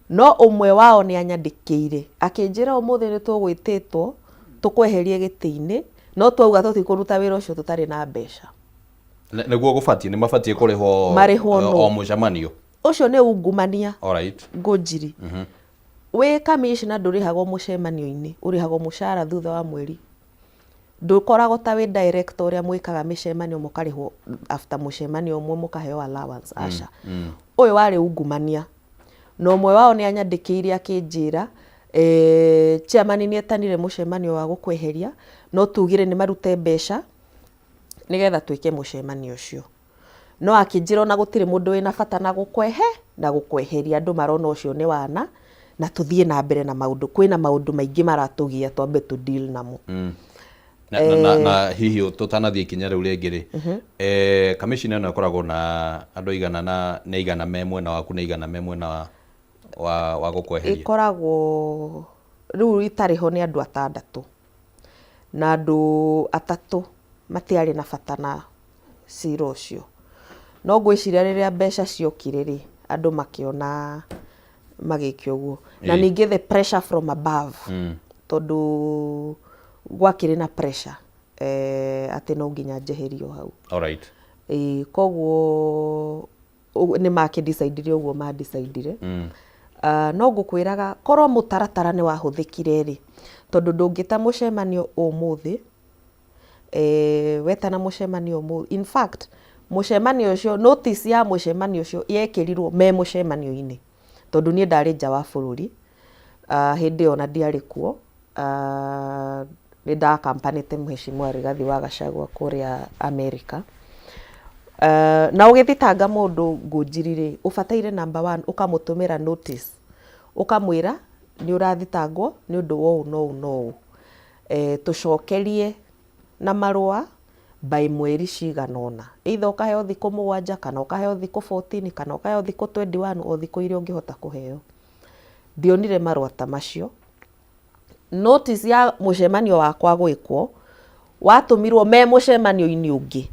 No ũmwe wao nĩ anyandĩkĩire akĩnjĩra, "Ũmũthĩ nĩ tũgwĩtĩtwo tũkweherie gĩtĩ-inĩ, no twauga tũtikũruta wĩra ũcio tũtarĩ na mbeca." Nĩguo gũbatiĩ, nĩ mabatiĩ kũrĩhwo. Marĩhwo nũ? O mũcemanio. Ũcio nĩ ungumania. Ngũnjiri, wĩ kamishna ndũrĩhagwo mũcemanio-inĩ, ũrĩhagwo mũcara thutha wa mweri. Ndũkoragwo ta wĩ director ũrĩa mwĩkaga mĩcemanio mũkarĩhwo after mũcemanio ũmwe mũkaheo allowance, aca. Ũyũ warĩ ungumania, na ũmwe wao nĩ anyandĩkĩire akĩnjĩra, chairman nĩ etanire mũcemanio wa gũkweheria, no tugire nĩ marute mbeca nĩgetha twĩke mũcemanio ũcio. No akĩnjĩra ona gũtirĩ mũndũ wĩna bata na gũkwehe na gũkweheria, andũ marona ũcio nĩ wana, na tũthiĩ na mbere na maũndũ, kwĩna maũndũ maingĩ maratũgia twambe tũ deal namo. Na hihi tũtanathiĩ ikinya rĩu rĩngĩ rĩ, kamishina ĩno ĩkoragwo na andũ aigana, na nĩ aigana me mwena waku, nĩ aigana me mwena wa gũkweheria? Ĩkoragwo rĩu itarĩ ho nĩ andũ atandatũ, na andũ atatũ matiarĩ na bata na cira ũcio. No ngwĩciria rĩrĩa mbeca ciokire rĩ, andũ makĩona magĩke ũguo. Na ningĩ the pressure from above, tondũ gwakĩrĩ na pressure atĩ no nginya njeherio hau. Ĩĩ, koguo nĩ makĩdecidire ũguo madecidire. No ngũkwĩraga korwo mũtaratara nĩ wahũthĩkire rĩ, tondũ ndũngĩta mũcemanio ũmũthĩ, wetana mũcemanio ũmũthĩ, in fact mũcemanio ũcio, notice ya mũcemanio ũcio yekĩrirwo me mũcemanio-inĩ, tondũ niĩ ndarĩ nja wa bũrũri hĩndĩ ĩyo na ndiarĩ kuo. Nĩ ndakampanĩte Mheshimiwa Rigathi wa Gachagua kũrĩa America. Na ũgĩthitanga mũndũ, Ngũnjiri rĩ, ũbataire number one ũkamũtũmĩra notice, ũkamwĩra nĩ ũrathitangwo nĩ ũndũ wa ũũ na ũũ na ũũ, tũcokerie na marũa. by mweri cigana ũna. Either ũkaheo thikũ mũgwanja kana ũkaheo thikũ 14 kana ũkaheo thikũ 21 o thikũ iria ũngĩhota kũheo. Ndionire marũa ta macio. Notice ya mũcemanio wakwa gwĩkwo watũmirwo me mũcemanio-inĩ ũngĩ.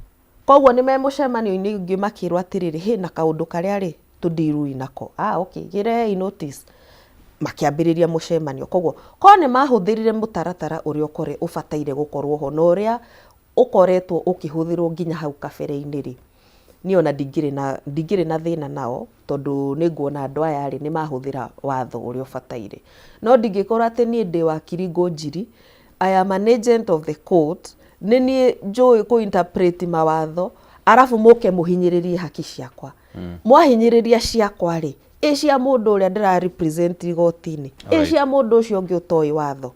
Koguo nĩ me mũcemanio-inĩ ũngĩ makĩrwo atĩrĩrĩ, hena kaũndũ karĩa rĩ tũndirui nako. Ah, okay, gĩrehei notice. Makĩambĩrĩria mũcemanio. Koguo korwo nĩ mahũthĩrire mũtaratara ũrĩa ũkore ũbataire gũkorwo ho na ũrĩa ũkoretwo ũkĩhũthĩrwo nginya hau kabere-inĩ rĩ, niĩ ona ndingĩrĩ na ndingĩrĩ na thĩna nao tondũ nĩ nguona andũ aya rĩ nĩ mahũthĩra watho ũrĩa ũbataire. No ndingĩkorwo atĩ niĩ ndĩ wakiri Ngũnjiri, I am an agent of the court, nĩ niĩ njũĩ kũ interpret mawatho arabu mũke mũhinyĩrĩrie haki ciakwa. Mwahinyĩrĩria ciakwa rĩ, ĩ cia mũndũ ũrĩa ndĩra represent igoti-inĩ? Ĩ cia mũndũ ũcio ũngĩ ũtoĩ watho?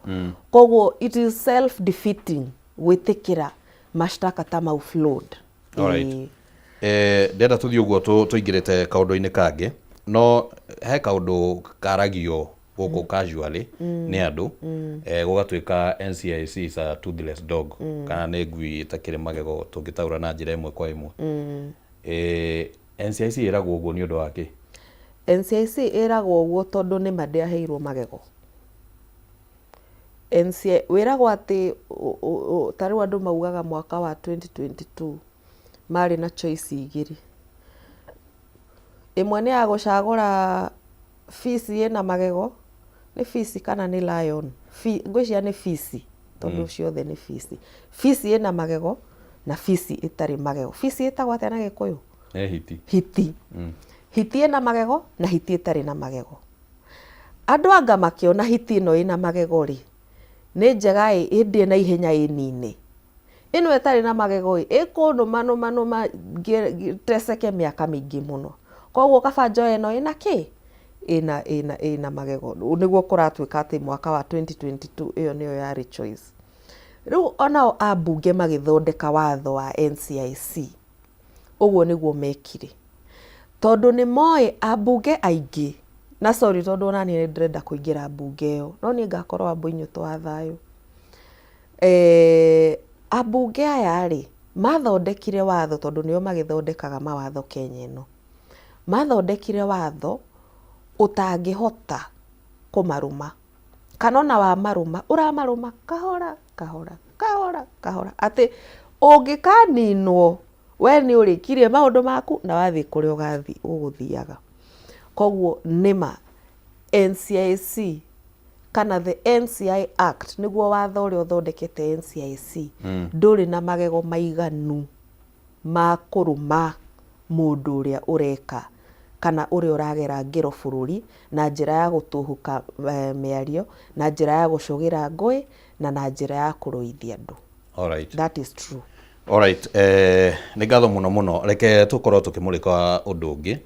Koguo it is self defeating gwĩtĩkĩra mashtaka ta mau flawed. Alright. Ĩĩ. Eh, ndĩrenda tũthiĩ ũguo tũingĩrĩte kaũndũ-inĩ kangĩ no he kaũndũ karagio gũkũ casually nĩ andũ eh, gũgatuĩka NCIC is a toothless dog kana nĩ ngui ĩtakĩrĩ magego tũngĩtaũra na njĩra ĩmwe kwa ĩmwe. Eh, NCIC ĩragwo ũguo nĩ ũndũ wa kĩ? NCIC ĩragwo ũguo tondũ nĩma ndĩaheirwo magego. NCI wĩragwo atĩ ta rĩu andũ maugaga mwaka wa 2022 marĩ na choice igĩrĩ. Ĩmwe nĩ ya gũcagũra fici ĩna magego, nĩ fici kana nĩ lion? Ngwĩciria nĩ fici tondũ ciothe nĩ fici. Fici ĩna magego na fici ĩtarĩ magego. Fici ĩtagwo atĩa na Gĩkũyũ? Nĩ hiti. Hiti. Hiti ĩna magego na hiti ĩtarĩ na magego. Andũ anga makĩona hiti ĩno ĩna magego rĩ, nĩ njega ĩ, ĩndĩe na ihenya ĩnine. Ĩno ĩtarĩ na magego ĩ, ĩkũnũma nũma nũma teceke mĩaka mĩingĩ mũno. Koguo kaba njoe ĩno ĩna kĩ? Ĩna, ĩna, ĩna magego. Nĩguo kũratuĩka atĩ mwaka wa 2022 ĩyo nĩyo yarĩ choice. Rĩu onao ambunge magĩthondeka watho wa NCIC, ũguo nĩguo mekire. Tondũ nĩ moĩ ambunge aingĩ, na sorry tondũ ona niĩ nĩ ndĩrenda kũingĩra mbunge ĩyo, no niĩ ngakorwo Wambũinyũtũ wa thayũ. Eh, ambunge aya rĩ, mathondekire watho tondũ nĩo magĩthondekaga mawatho Kenya ĩno. Mathondekire watho ũtangĩhota kũmarũma. Kana ona wamarũma, ũramarũma kahora kahora kahora kahora atĩ ũngĩkaninwo we nĩ ũrĩkirie maũndũ maku na wathiĩ kũrĩa ũgathiĩ ũgũthiaga. Koguo nĩma NCIC kana the NCI Act nĩguo watho ũrĩa ũthondekete NCIC ndũrĩ na magego maiganu ma kũrũma mũndũ ũrĩa ũreka kana ũrĩa ũragera ngero bũrũri na njĩra ya gũtũhũka mĩario, na njĩra ya gũcũgĩra ngũĩ na na njĩra ya kũrũithia andũ. Alright. That is true. Alright, eh, nĩ ngatho mũno mũno. Reke tũkorwo tũkĩmũrĩka ũndũ ũngĩ.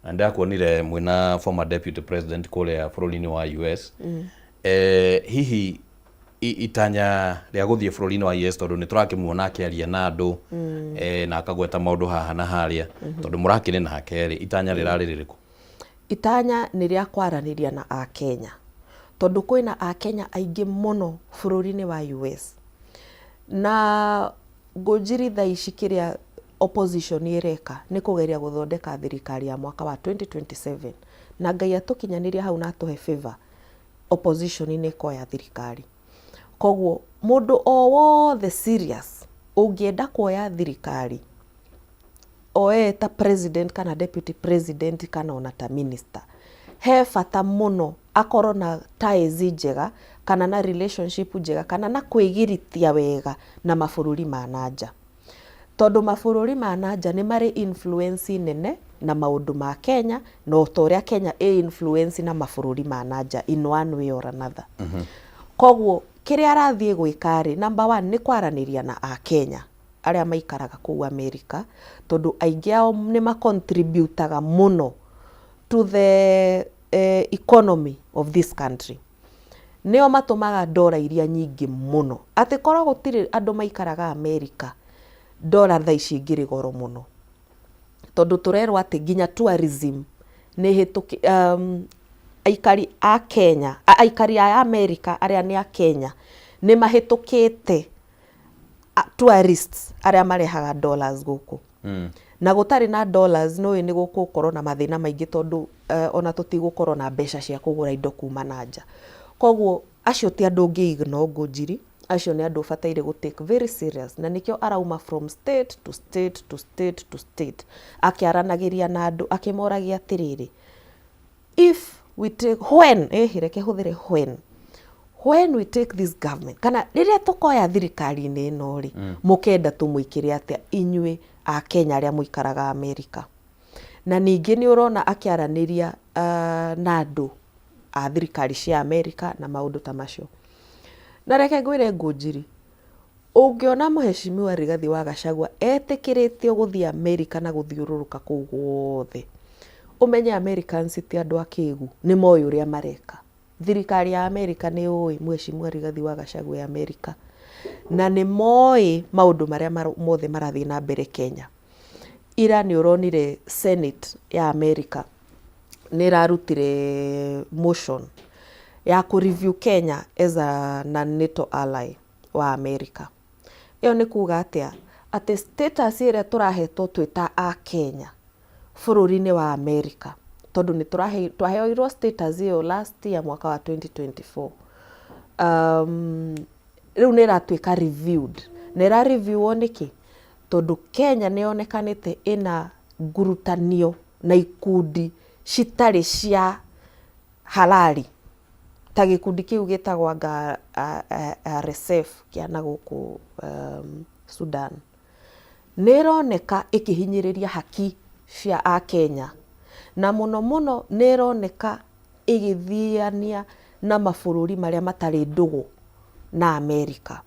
Na ndakuonire mwĩna former deputy president kũrĩa bũrũri-inĩ wa US. Eh, hihi itanya rĩa gũthiĩ bũrũri-inĩ wa US tondũ nĩ tũrakĩmuona akĩaria na andũ eh, na akagweta maũndũ haha na harĩa tondũ mũrakĩrĩ nake rĩ, itanya rĩrarĩ rĩrĩkũ? Itanya nĩ rĩa kwaranĩria na Akenya tondũ kwĩna Akenya aingĩ mũno bũrũri-inĩ wa US na ngũnjiri thaa ici kĩrĩa opposition ĩreka nĩ kũgeria gũthondeka thirikari ya mwaka wa 2027 na Ngai atũkinyanĩria hau na atũhe favor opposition nĩ ĩkoya thirikari. Koguo mũndũ o wothe serious ũngĩenda kuoya thirikari oe ta president kana deputy president kana ona ta minister, he bata mũno akorwo na ties njega kana na relationship njega kana na kwĩgiritia wega na mabũrũri ma na nja. Tondũ mabũrũri ma na nja nĩ marĩ influence nene na maũndũ ma Kenya na o ta ũrĩa Kenya ĩ influence na mabũrũri ma na nja in one way or another. Koguo kĩrĩa arathiĩ gwĩka rĩ, number one nĩ kwaranĩria na Akenya arĩa maikaraga kũu America tondũ aingĩ ao nĩ ma contribute aga mũno to the economy of this country. Nĩo matũmaga ndora iria nyingĩ mũno. Atĩ korwo gũtirĩ andũ maikaraga America, ndora thaa ici ingĩrĩ goro mũno. Tondũ tũrerwo atĩ nginya tourism nĩ ĩhĩtũkĩ, aikari a Kenya, aikari a America arĩa nĩ a Kenya, nĩ mahĩtũkĩte. Tourists arĩa marehaga dollars gũkũ. Na gũtarĩ na dollars nĩ ũĩ nĩ gũgũkorwo na mathĩna maingĩ tondũ ona tũtigũkorwo na mbeca cia kũgũra indo kuma na nja. Koguo acio ti andũ ũngĩ ignore Ngũnjiri, acio nĩ andũ ũbataire gũ take very serious na nĩkĩo arauma from state to state to state to state akĩaranagĩria na andũ akĩmoragia atĩrĩrĩ, if we take when eh, reke hũthĩre when we take this government kana rĩrĩa tũkoya thirikari-inĩ ĩno rĩ, mũkenda tũmwĩkĩre atĩa inyuĩ a Kenya arĩa mũikaraga Amerika? Na ningĩ nĩ ũrona akĩaranĩria na andũ a thirikari cia Amerika na maũndũ ta macio. Na reke ngwĩre Ngũnjiri, ũngĩona Mheshimiwa Rigathi wa Gachagua etĩkĩrĩtio gũthiĩ Amerika na gũthiũrũrũka kũu guothe, ũmenye Americans ti andũ akĩgu, nĩ moĩ ũrĩa mareka. Thirikari ya Amerika nĩ yũĩ Mheshimiwa Rigathi wa Gachagua e Amerika, na nĩ moĩ maũndũ marĩa mothe marathiĩ na mbere Kenya. Ira nĩ ũronire Senate ya Amerika nĩ ĩrarutire motion ya kũ review Kenya as a non-NATO ally wa Amerika. Ĩyo nĩ kuga atĩa? Atĩ status ĩrĩa tũrahetwo twĩ ta a Kenya bũrũri-inĩ wa Amerika, tondũ nĩ twaheirwo status ĩyo last year mwaka wa 2024, rĩu nĩ ĩratuĩka reviewed. Na ĩra review wo nĩkĩ? Tondũ Kenya nĩ yonekanĩte ĩna ngurutanio na ikundi citarĩ cia halali ta gĩkundi kĩu gĩtagwo anga RSF kĩa na gũkũ Sudan. Nĩ ĩroneka ĩkĩhinyĩrĩria haki cia Akenya na mũno mũno nĩ ĩroneka ĩgĩthiania na mabũrũri marĩa matarĩ ndũgũ na Amerika.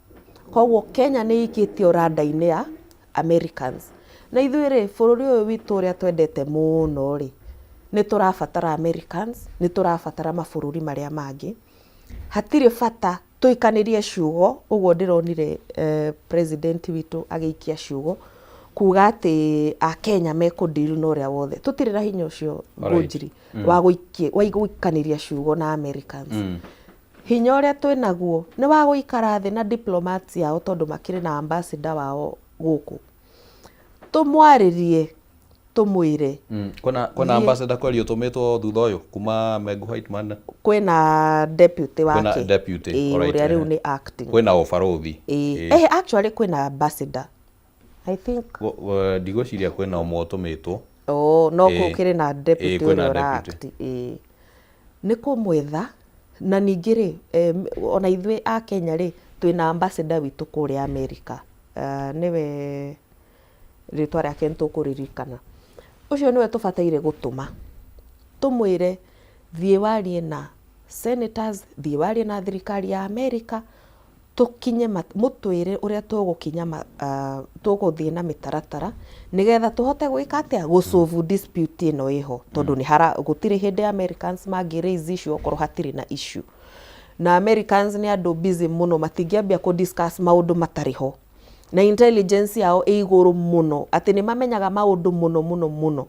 Koguo Kenya nĩ ĩikĩtio rada-inĩ ya Americans. Na ithuĩ rĩ, bũrũri ũyũ witũ ũrĩa twendete mũno rĩ, nĩ tũrabatara Americans, nĩ tũrabatara mabũrũri marĩa mangĩ. Hatirĩ bata tũikanĩrie ciugo, ũguo ndĩronire president witũ agĩikia ciugo, kuga atĩ Akenya mekũ deal na ũrĩa wothe. Tũtirĩ na hinya ũcio Ngũnjiri wa gũikanĩria ciugo na Americans. Hinya ũrĩa twĩnaguo nĩ wa gũikara thĩ na diplomats ao tondũ makĩrĩ na ambassador wao gũkũ. Tũmwarĩrie tũmwĩre. Kwĩna ambassador kweli ũtũmĩtwo thutha ũyũ kuma Mengu Whiteman? Kwĩna deputy wake. Kwĩna deputy, ũrĩa rĩu nĩ acting. Kwĩna ũbarũthi. Ĩĩ. Actually kwĩna ambassador. I think. Ndigwĩciria kwĩna ũmwe ũtũmĩtwo. Oh, no gũkĩrĩ na deputy ũrĩa ũra act. Ĩĩ. Nĩ kũmwetha na ningĩ rĩ, ona ithuĩ a Kenya rĩ, twĩna ambassador witũ kũrĩa America. Nĩwe rĩtwa rĩake nĩ tũkũririkana. Ũcio nĩwe tũbataire gũtũma tũmwĩre thiĩ warie na senators, thiĩ warie na thirikari ya America, tũkinye mũtwĩre ũrĩa tũgũkinya tũgũthiĩ na mĩtaratara nĩgetha tũhote gwĩka atĩa, gũ solve dispute ĩno ĩho, tondũ nĩ hara gũtirĩ hĩndĩ Americans mangĩ raise issue okorwo hatirĩ na issue. Na Americans nĩ andũ busy mũno, matingĩambia kũ discuss maũndũ matarĩ ho. Na intelligence yao ĩ igũrũ mũno atĩ nĩ mamenyaga maũndũ mũno mũno mũno.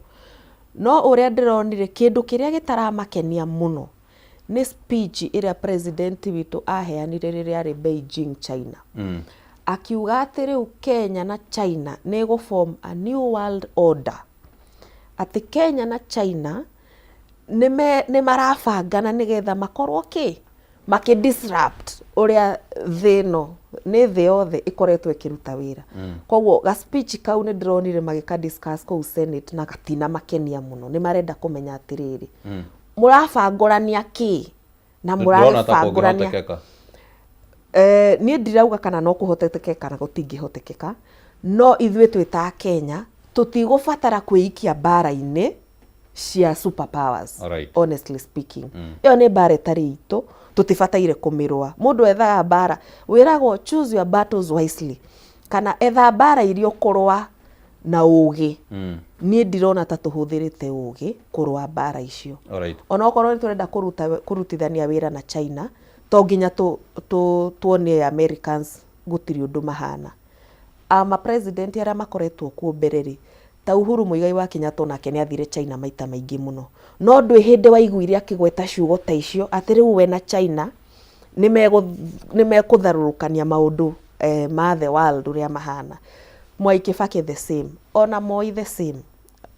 No ũrĩa ndĩronire kĩndũ kĩrĩa gĩtaramakenia mũno nĩ speech ĩrĩa president witũ aheanire rĩrĩa arĩ Beijing, China. Akiuga atĩ rĩu Kenya na China nĩ ĩgũ form a new world order. Atĩ Kenya na China nĩ marabangana nĩgetha makorwo kĩ? Makĩ disrupt ũrĩa thĩ ĩno nĩ thĩ yothe ĩkoretwo ĩkĩruta wĩra. Koguo ga speech kau nĩ ndĩronire magĩka discuss kũu Senate na gatinamakenia mũno. Nĩ marenda kũmenya atĩrĩrĩ, mũrabangũrania kĩ? Na mũragĩbangũrania niĩ ndirauga kana no kũhotekeke kana gũtingĩhotekeka, no ithuĩ twĩ ta Kenya tũtigũbatara kwĩikia mbara-inĩ cia super powers. Honestly speaking, ĩyo nĩ mbara ĩtarĩ itũ, tũtibataire kũmĩrũa. Mũndũ ethaga mbara, wĩragwo choose your battles wisely, kana etha mbara iria ũkũrũa na ũgĩ. Niĩ ndirona ta tũhũthĩrĩte ũgĩ kũrũa mbara icio. Onokorwo nĩ tũrenda kũrutithania wĩra na China, to nginya tuonie Americans gũtirĩ ũndũ mahana. Ma president arĩa makoretwo kuo mbere rĩ, ta Uhuru Muigai wa Kenyatta onake nĩ athire China maita maingĩ mũno. No ndwĩ hĩndĩ waiguire akĩgweta ciugo ta icio atĩ rĩu we na China nĩ mekũtharũrũkania maũndũ ma the world ũrĩa mahana. Mwai Kibaki the same, ona Moi the same.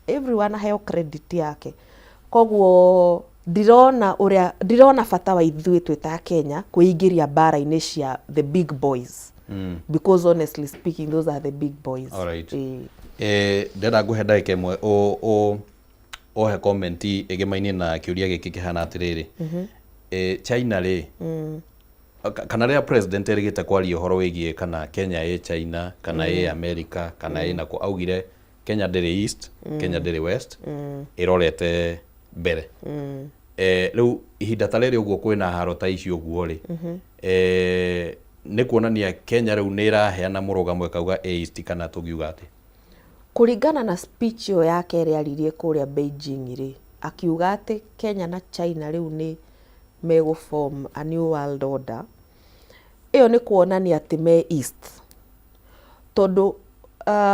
Everyone aheo credit yake. Koguo ndirona ũrĩa ndirona bata wa ithuĩ twĩ ta Kenya kwĩingĩria mbara-inĩ cia the big boys. Because honestly speaking, those are the big boys. Alright. Ĩĩ. Ndĩrenda ngũhe ndagĩka ĩmwe ũhe comment ĩgĩmainie na kĩũria gĩkĩ kĩhana atĩrĩrĩ. China rĩ, kana rĩrĩa president erĩgĩte kwaria ũhoro wĩgiĩ kana Kenya ĩ China kana ĩ America kana ĩ nakũ, augire Kenya ndĩrĩ East, Kenya ndĩrĩ West, ĩrorete mbere. Rĩu ihinda ta rĩrĩ ũguo kwĩna haro ta ici ũguo rĩ, nĩ kuonania Kenya rĩu nĩ ĩraheana mũrũgamo ĩkauga ĩ East kana tũngiuga atĩ? Kũringana na speech ĩyo yake ĩrĩa aririe kũrĩa Beijing rĩ, akiuga atĩ Kenya na China rĩu nĩ megũ form a new world order. Ĩyo nĩ kuonania atĩ me East. Tondũ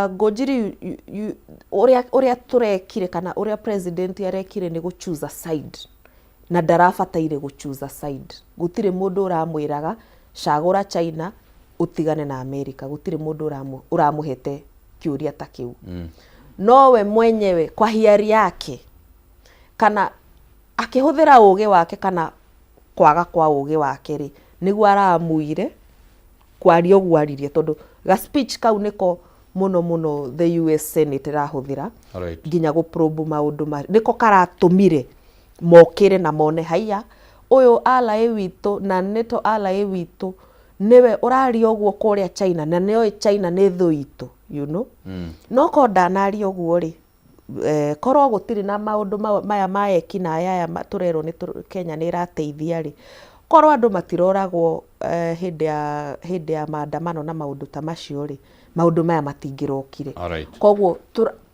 Ngũnjiri, ũrĩa tũrekire kana ũrĩa president arekire nĩ gũ choose a side, na ndarabataire gũ choose a side. Gũtirĩ mũndũ ũramwĩraga cagũra China ũtigane na America. Gũtirĩ mũndũ ũramũhete kĩũria ta kĩu. Nowe mwenyewe kwa hiari yake kana akĩhũthĩra ũgĩ wake kana kwaga kwa ũgĩ wake rĩ, nĩguo aramuire kwaria ũguo aririe, tondũ ga speech kau nĩko mũno mũno the US Senate ĩrahũthĩra nginya gũ probe maũndũ ma nĩko karatũmire mokĩre na mone haiya ũyũ ally witũ na NATO ally witũ nĩwe ũraria ũguo kũrĩa China, na nĩoĩ China nĩ thũ itũ. No korwo ndanaria ũguo rĩ, korwo gũtirĩ na maũndũ maya ma ekinaĩ aya tũrerwo nĩ Kenya nĩ ĩrateithia rĩ, korwo andũ matiroragwo hĩndĩ ya maandamano na maũndũ ta macio rĩ, maũndũ maya matingĩrokire. Koguo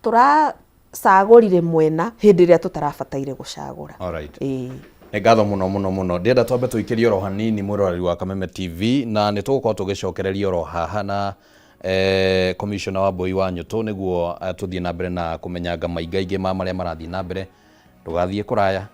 tũracagũrire mwena hĩndĩ ĩrĩa tũtarabataire gũcagũra. Ĩĩ. Nĩ ngatho mũno mũno mũno. Ndĩrenda twambe tũikĩrie oro hanini, mwĩroreri wa Kameme TV, na nĩ tũgũkorwo tũgĩcokereria oro haha na commissioner wa Mbui wa Nyũtũ nĩguo tũthiĩ na mbere na kũmenyanga maingaingĩ ma marĩa marathiĩ na mbere. Ndũgathiĩ kũraya.